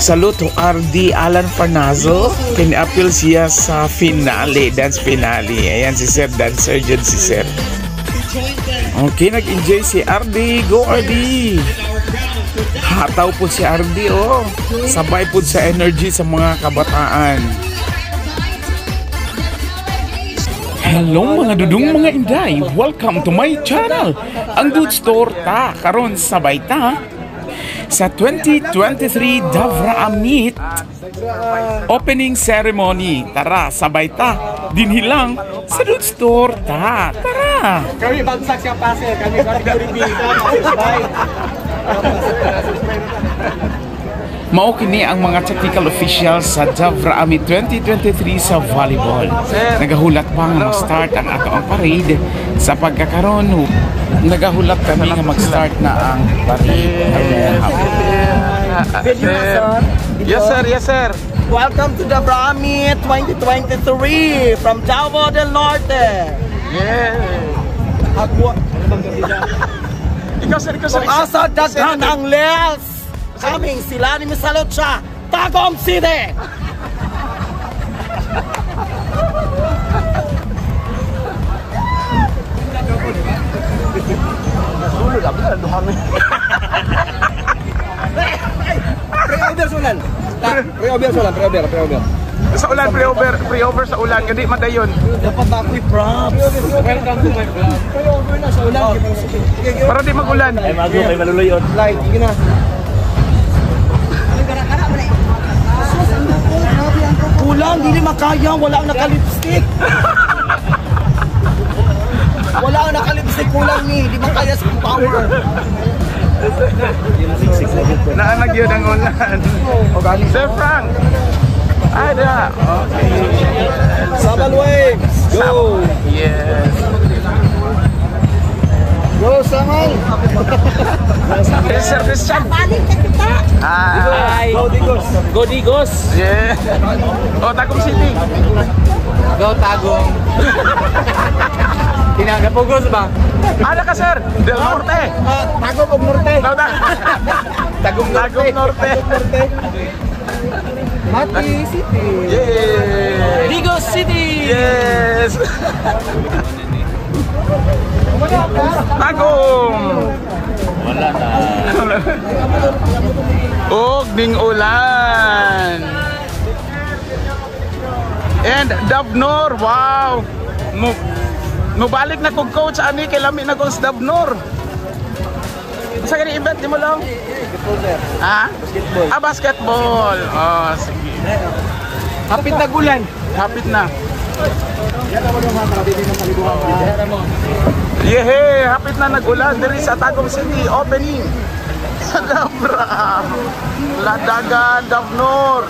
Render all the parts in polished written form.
Salute to RD Alan Farnazo. Kini-appeal siya sa finale, dance finale. Ayan si Sir, dancer dyan si Sir. Okay, nag-enjoy si RD. Go RD! Hataw po si RD, oh. Sabay po sa energy sa mga kabataan. Hello mga dudong mga inday! Welcome to my channel! Ang Dudes Torta! Karon sabay ta sa 2023 Davra Amit opening ceremony. Tara, sabay ta. Dinhilang sa Dudes Torta. Tara! Kami bagsak siya pase, kami category B. Bye. Mao kini ang mga technical officials sa Davra Amit 2023 sa volleyball. Nagahulat pa nga mag-start ang ato ang parade sa pagkakaroon. Nagahulat kami nga mag-start na ang parade. Yes sir, yes sir. Welcome to the Brahmi 2023 from Davao del Norte. Yeah. Ako, Ikaw sir, ikaw sir. kung asa daghan ang les. Kaming sila ni Misalot siya, Tagum City! Pre-over sa ulan. Pre-over sa ulan, pre-over, pre-over. Sa ulan, pre-over, pre-over sa ulan. Hindi madayon. Dapat ako'y props. Welcome to my vlog. Pre-over na sa ulan. Para di magulan. Ay, mago, kay maluloy on. Light, sige na. Kulang, hindi makaya. Wala ang naka-lipstick. Wala ang naka-lipstick. Kulang ni. Hindi makaya sa power. Naanag yun ang ulan. Sir Frank. Ay, da. Okay. Sabal waves. Go! Yes. Go, Samal! Yes, Sir Christian. Balik ka kita. Ah. Go, Digos! Go Digos! Yeah. Oh, Tagum City. Go Tagum! Tinagapugos ba? Ano ka, sir? Del Norte. Tagum og Norte. Tagum Norte. Tagum Norte. Mati City. Yeah. Digos City! Yes. Tagum. Wala na. Og ning ulan. And Davnor, wow. Mo mobalik na kog coach ani kay lami na kog sa Davnor. Sa gani event di mo lang? Ha? Basketball. Ah, basketball. Oh, sige. Hapit na gulan! Hapit na. Yehe, hapit na nag-ulan diri sa Tagum City opening sa Davra. Ladagan, Davnor.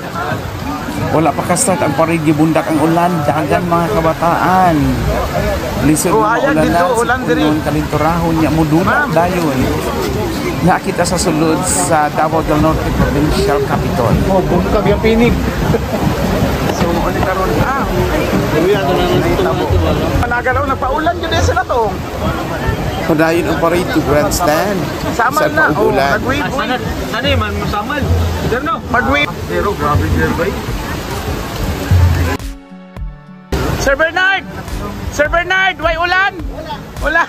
Wala pa ka-start ang parade, gibundak ang ulan, dagan mga kabataan. Lisod Oh, na ayan, maulanan, dito, ulan diri. Sipunon, kalinturahon niya, mudulak Ma'am. dayon. Nakita sa sulod sa Davao del Norte Provincial Capitol. Oh, bungkag yung pinig! So, ulit karon. Ah. Panagalaw, nagpaulan gyud sila to. Padayon ang parade to grandstand. Sama Sa na. Oh, paulan. nag-wave. Sana, sana man mo samal. Sir no? Mag-wave. Zero, grabe sir bay. Sir Bernard! Sir Bernard, way ulan? Wala.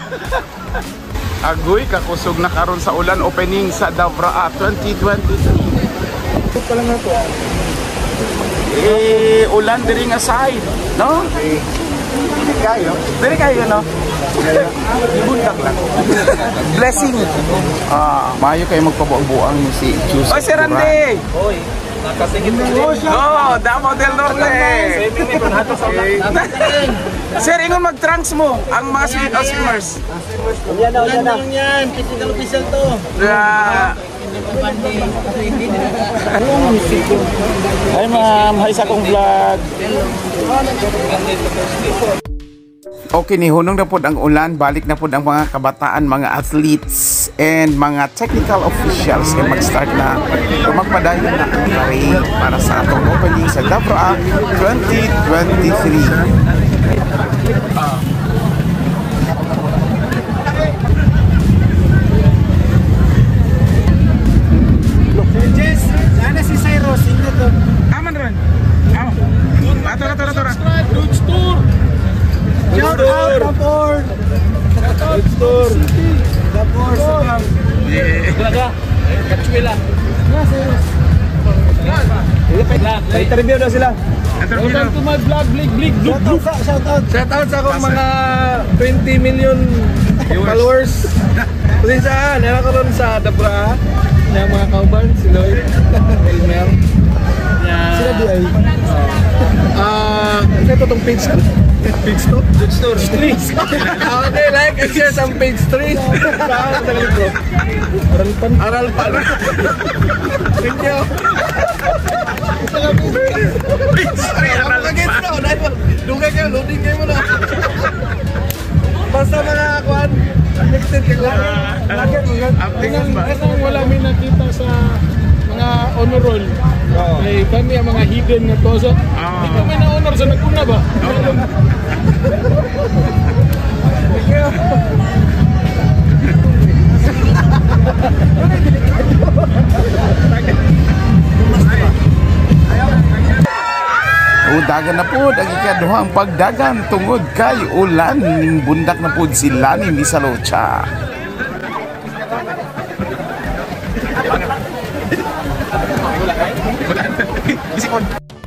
Agoy, kakusog na karon sa ulan opening sa Davra 2023. Eh, ulan diri nga side, no? Diri kayo. Diri kayo, no? Ibundak lang. Blessing. Ah, maayo kayo magpabuang-buang ni si Joseph. Oy, Sir Duran. Randy! Oy, nakasingit na din. Oh, Davao del Norte. Swimming ni Kunato sa ulan. Sir, ingon mag-trunks mo ang mga swimmers. Yan na, yan na. Yan, technical official to. Yeah. Hi ma'am, hi sa akong vlog. Okay, ni hunong na pod ang ulan, balik na pod ang mga kabataan, mga athletes and mga technical officials kay mag-start na o magpadayon na ang parade para sa atong opening sa Davra 2023. Jess, sana si Cyrus. Interview na sila. Interview. Welcome to my vlog, Blig Blig Blug Blug. Shout out. Shout out sa akong mga 20 million followers. Pasensya, nara ko ron sa Dabra na mga kauban, si Lloyd, Elmer. Sila di ay. Ito tong page 2. Page 2? Page 2. 3. Okay, like and share sa page 3. Sa libro. Aralpan. Aralpan. Thank you. Page 3, Aralpan. Dugay kayo, loading kayo muna. Basta mga kuan, connected kay kuan. Update ba? Wala may nakita sa mga honor roll. Ay, kami ang mga hidden na to. So, hindi ko may na-honor sa naguna ba? Thank you. O dagan na po, ang ikaduhang pagdagan tungod kay ulan ning bundak na po si Lani Misalocha.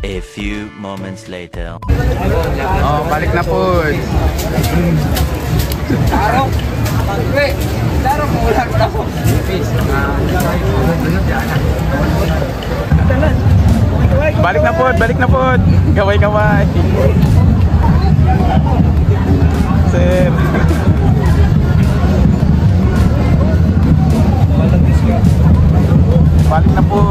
A few moments later. Oh, balik na po. Balik na po, balik na po. Kaway-kaway. Sir. Balik na po.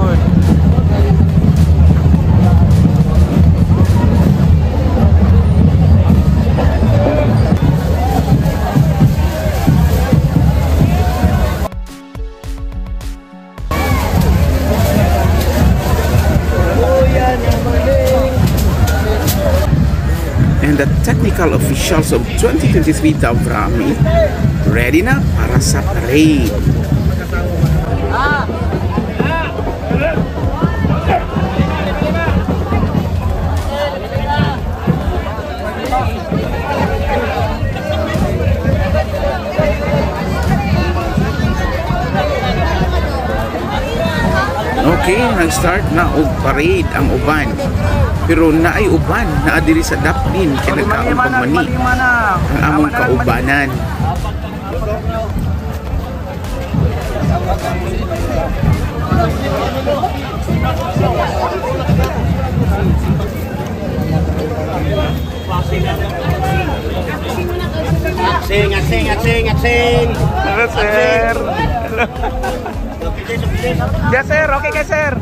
And the technical officials of 2023 Davrami ready na para sa parade. Okay, nag-start na og parade ang uban. Pero naay uban naa diri sa Daplin kay nagkaon pagmani ang among kaubanan. Atsing, atsing, atsing, atsing. Hello, sir. Hello. Yes, sir. Okay kay sir.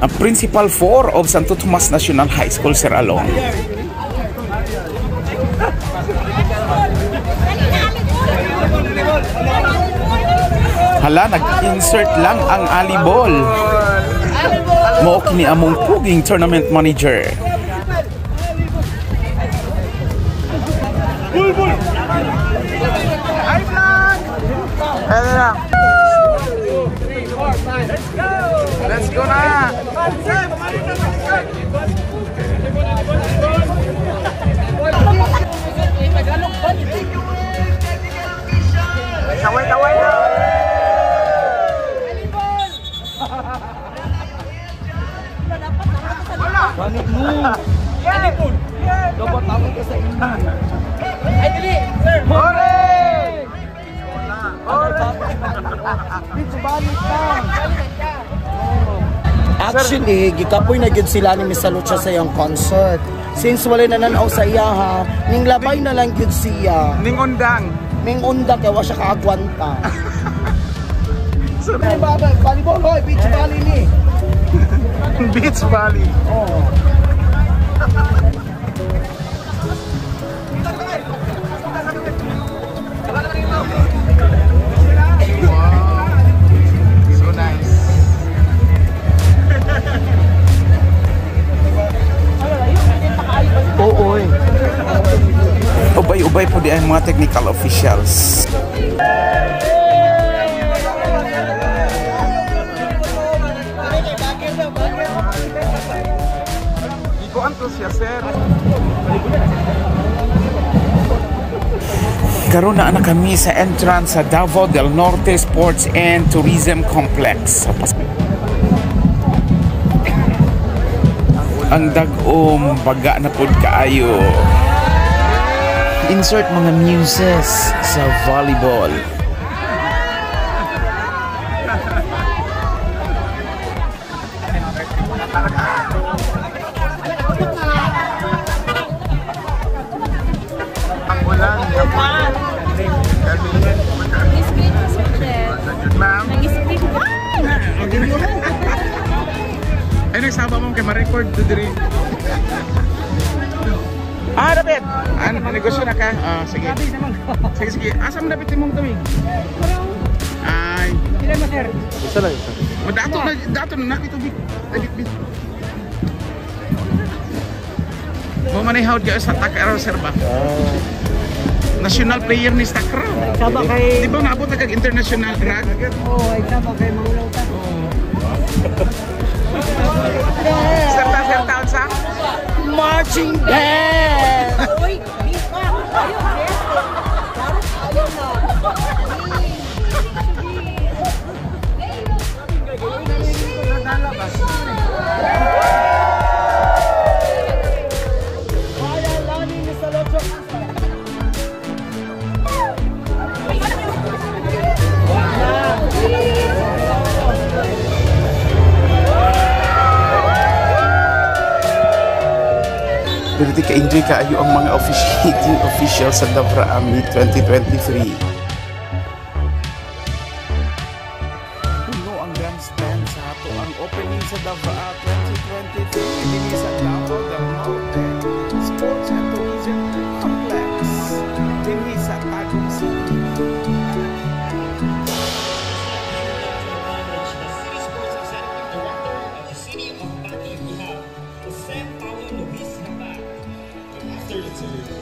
Ang Principal 4 of Santo Tomas National High School, Sir Along. Hala, nag-insert lang ang alibol. Mao kini among puging tournament manager. Hi, vlog! Hello na. Let's go na! Kaway-kaway na! Ore! Actually, gikapoy na gyud sila ni Miss Lucha sa iyang concert. Since wala na nanaw sa iya ha, ning labay na lang gyud siya. Ning undang. Ning unda kay wa siya kaagwanta. Volleyball hoy, beach volley ni. Beach volley. Oh. Wow. So nice. Oo. Eh. Ubay-ubay po di ang mga technical officials. Ikuan to siya, sir. Karon na na kami sa entrance sa Davao del Norte Sports and Tourism Complex. Ang dag-om baga na pud kaayo. Insert mga muses sa volleyball. Ang ulan. Nag-screen ko, Sir Jeff. Ma'am. Nag-screen ko. Ay, nagsama mo kay ma-record to diri. Ah, David! Ano, negosyo na ka? Ah, sige. Sige, sige. Asa mo dapat imong tubig? Ay. Ilan mo, sir? Isa lang, isa. O, dato na, dato na nakitubig. David, bit. Mo man hawd kayo sa Takraw, sir ba? National player ni Takraw. Sama kay Di ba naabot na kag international drag? Oh, ay sama kay Mangulaw ta. Sir, ta, sir, taon sa? Marching band! Uy, di pa. Ayun, sir. Ayaw na. Kaya Lani Misalucha. Pero di ka-enjoy kaayo ang mga officiating official sa Davra Ami 2023. Puno ang grandstand sa ato ang opening sa Davra 2023 dinhi sa Davao del Norte Sports and Tourism Complex dinhi sa Tagum City. The City Sports Executive Director of the City of Bati, we have Jose Paulo Luis Napa. Good afternoon, sir.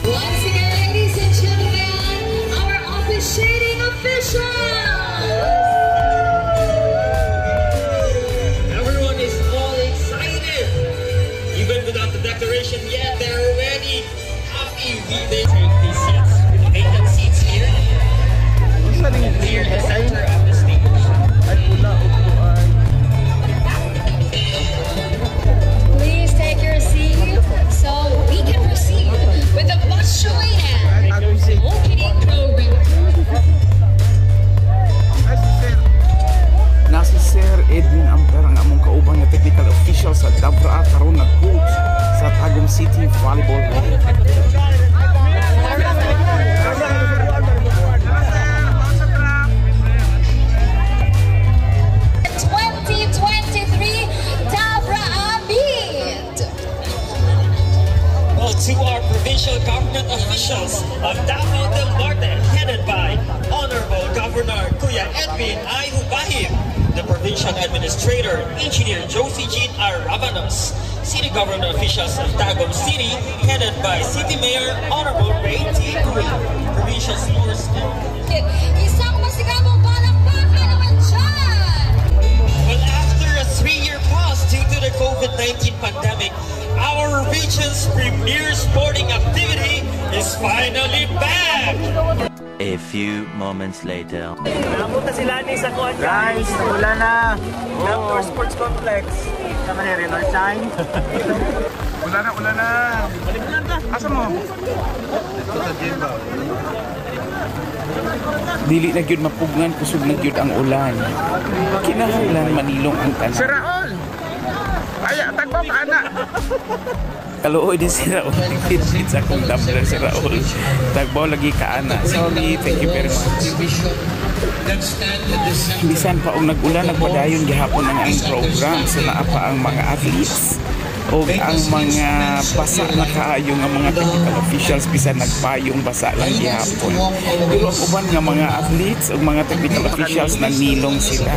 Once again, ladies and gentlemen, our officiating officials. Everyone is all excited. Even without the declaration yet, they're already happy. They take these seats, vacant seats here, near the center of the stage. Ay, pula o ay. Please take your seat so we can proceed with the much awaited Tagum City. Opening program. Ay, si Sir. Na si Sir Edwin Amper ang among kauban nga technical official sa Davra karon na coach sa Tagum City Volleyball League. 2023 Davra Amit. Well, to our provincial government officials of Davao del Norte, headed by Honorable Governor Kuya Edwin I. Hubahib, the Provincial Administrator, Engineer Josie Jean R. Rabanos, City Government officials of Tagum City, headed by City Mayor Honorable Ray T. Cui, Provincial Sports and Isang masigabong palakpakan naman dyan! Well, after a 3-year pause. Due to the COVID-19 pandemic, our region's premier sporting activity is finally back! A few moments later. Napunta sila ni sa kuan Guys, wala na. Outdoor Sports Complex. Sama ni Rain or Shine. Wala na, wala na. Asa mo? Dili na gyud mapugngan, kusog na gyud ang ulan. Kinahanglan manilong ang tanan. Si Raul! Ay, tagpa pa, ana. Kaluoy din si Raul. Nagtitreat sa akong tumbler si Raul. Tagbaw lagi ka, ana. Sorry, thank you very much. Bisan pa og nag-ulan, nagpadayon gihapon ang program. So naa pa ang mga athletes o ang mga basa na kaayo nga mga technical officials, bisan nagpayong basa lang gihapon. Pero ang uban nga mga athletes o mga technical officials nanilong sila.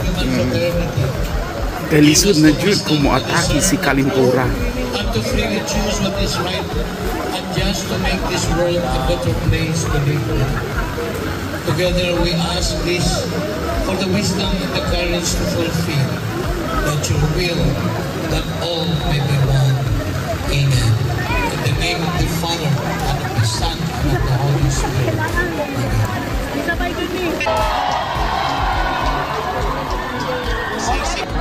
Kalisod na jud kung moatake si Kalimpura. And to freely choose what is right and just to make this world a better place to live in. Together we ask this for the wisdom and the courage to fulfill that your will, that all may be one. Amen. In the name of the Father, and of the Son, and of the Holy Spirit. Amen.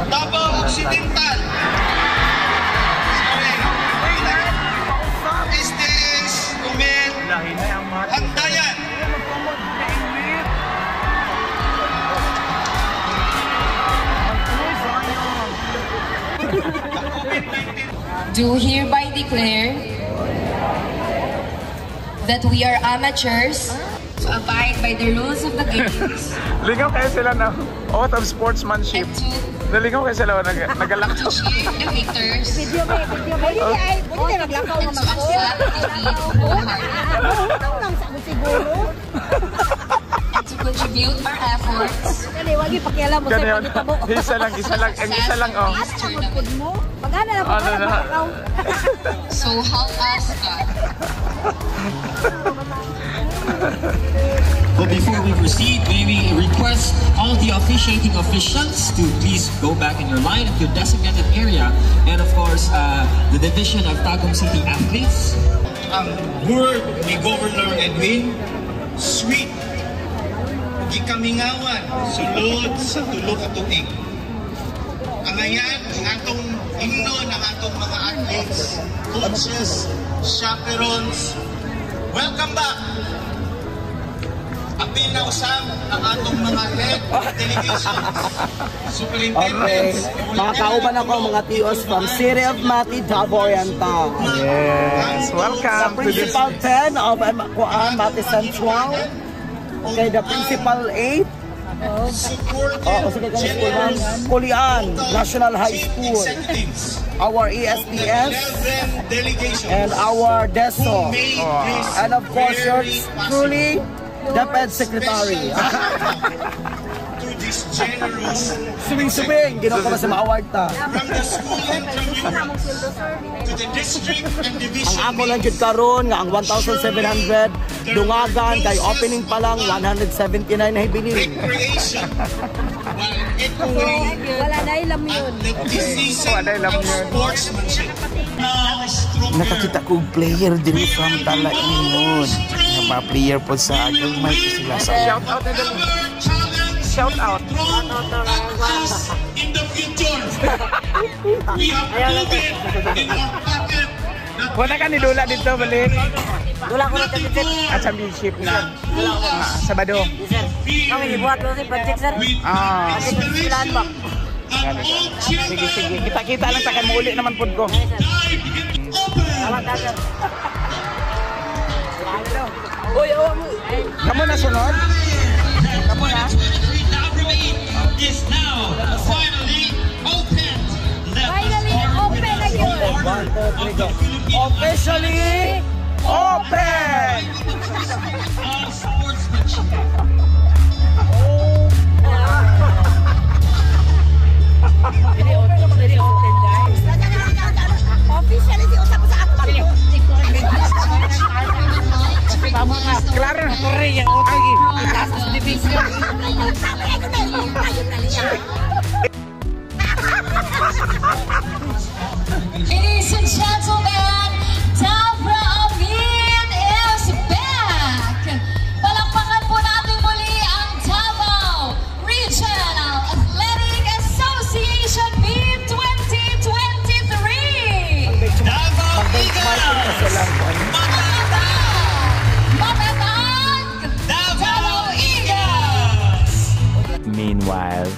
Davao Occidental. Sorry. SDS Umel Handayan. Do hereby declare that we are amateurs to abide by the rules of the games. Lingaw kayo sila na oath of sportsmanship. Nalingaw kayo sila nagalak. To cheer the victors. Video ba? Video ba? Pwede ay maglakaw And to accept defeat wholeheartedly. And to contribute our efforts. Dali, wag ipakialam mo sa Ganyan. pagkita mo. Isa lang, isa lang, ang isa lang, oh. This tournament. Pagana na, Ano pagana na? maglakaw. So help us God. But before we proceed, may we request all the officiating officials to please go back in your line at your designated area. And of course, the division of Tagum City Athletes. Ang word ni Governor Edwin, sweet. Gikamingawan, sulod sa tulo ka tuig. Angayan, ang atong himno ng atong mga athletes, coaches, chaperones. Welcome back! Apil na usab ang atong mga head delegations, Okay. superintendents. Mga kauban ako, mga TOs from City of Mati, Davao Oriental. Yes, welcome The to this. Principal 10 of Kuan, Mati Central. Okay, the Principal 8. Oh, sige, kami school, ma'am. Culian National High School. Our ESDS and our DESO. And of course, yours truly, DepEd Secretary. To this generous Subing-subing, ginawa ko ba sa ma-award ta? from the school intramurals to the district and division Ang ako lang jud karon nga ang 1,700 dungagan kay opening pa lang 179 na hibilin. recreation while echoing Wala na ilam yun. athleticism Wala and ilam yun. sportsmanship. Now stronger. Nakakita ko og player din from Talaingon. Nga mga player po sa Agumay po sila sa Shout out nila. Shout out. Thrown at us in the future. We have proven in our pocket that Wala ka ni Lula dito, balik. Wala ko na championship. At championship na. Ah, Sabado. Sir, kami gibuhat ko sa project sir. Ah. Silaan ba? and all Sige, children sige. Kita-kita lang sa kan muli naman pud ko. dive in open. Tama ta sir. Uy, awa mo. Kamu na sunod? Kamu na? 2023 Davao is now finally opened. Let us Finally, start with open the na yun. order of the Philippine Officially Open! of sportsmanship. Dili open guys. Officially, si usap ko sa ako. Klaro na. Kore yang utang itaas sa division. Ayun na, ayun na niya. silang kuan. Matatag! Davao Eagles! Meanwhile.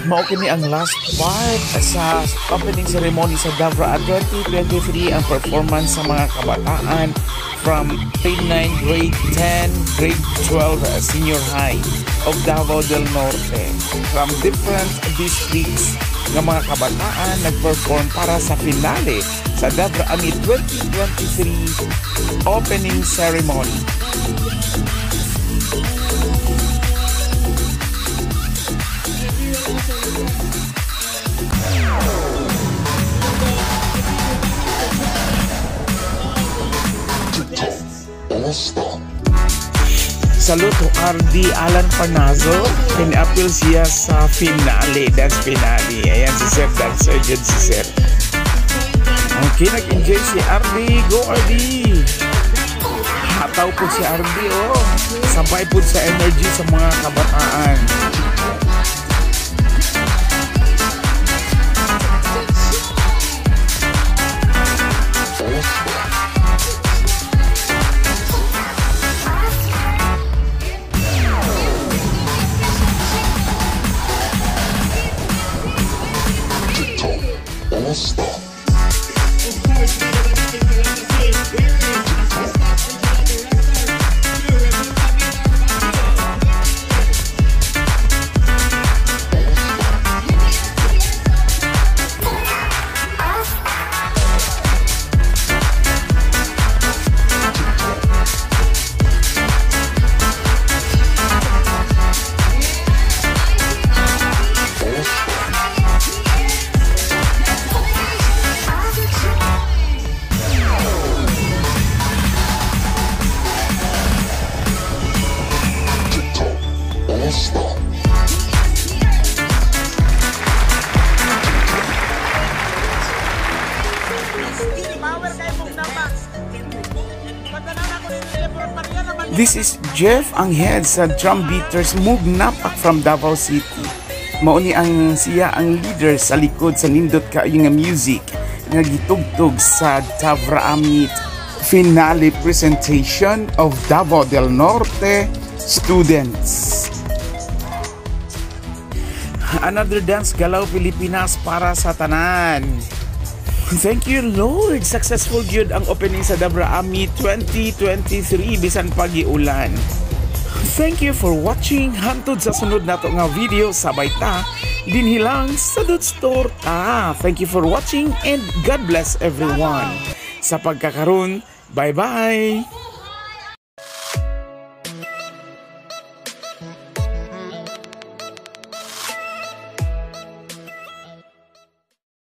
Mao kini ang last part sa opening ceremony sa Davra 2023, ang performance sa mga kabataan from grade 9, grade 10, grade 12, senior high of Davao del Norte. From different districts nga mga kabataan nag-perform para sa finale sa Davra Ami 2023 opening ceremony. Salute to RD Alan Panazo. Pin-appeal siya sa finale, dance finale. Ayan si Sir, dancer dyan si Sir. Okay, nag-enjoy si RD. Go RD! Hataw po si RD, oh. Sabay po sa energy sa mga kabataan. This is Jeff ang head sa Drum Beaters Mugnapak from Davao City. Mauni ang siya ang leader sa likod sa nindot kaayo nga music nga gitugtog sa Davra Amit finale presentation of Davao del Norte students. Another dance galaw Pilipinas para sa tanan. Thank you Lord! Successful gyud ang opening sa Davra Ami 2023 bisan pag-iulan. Thank you for watching. Hantod sa sunod nato nga video, sabay ta dinhi lang sa Dudes Torta. Thank you for watching and God bless everyone. Sa pagkakaroon, bye-bye!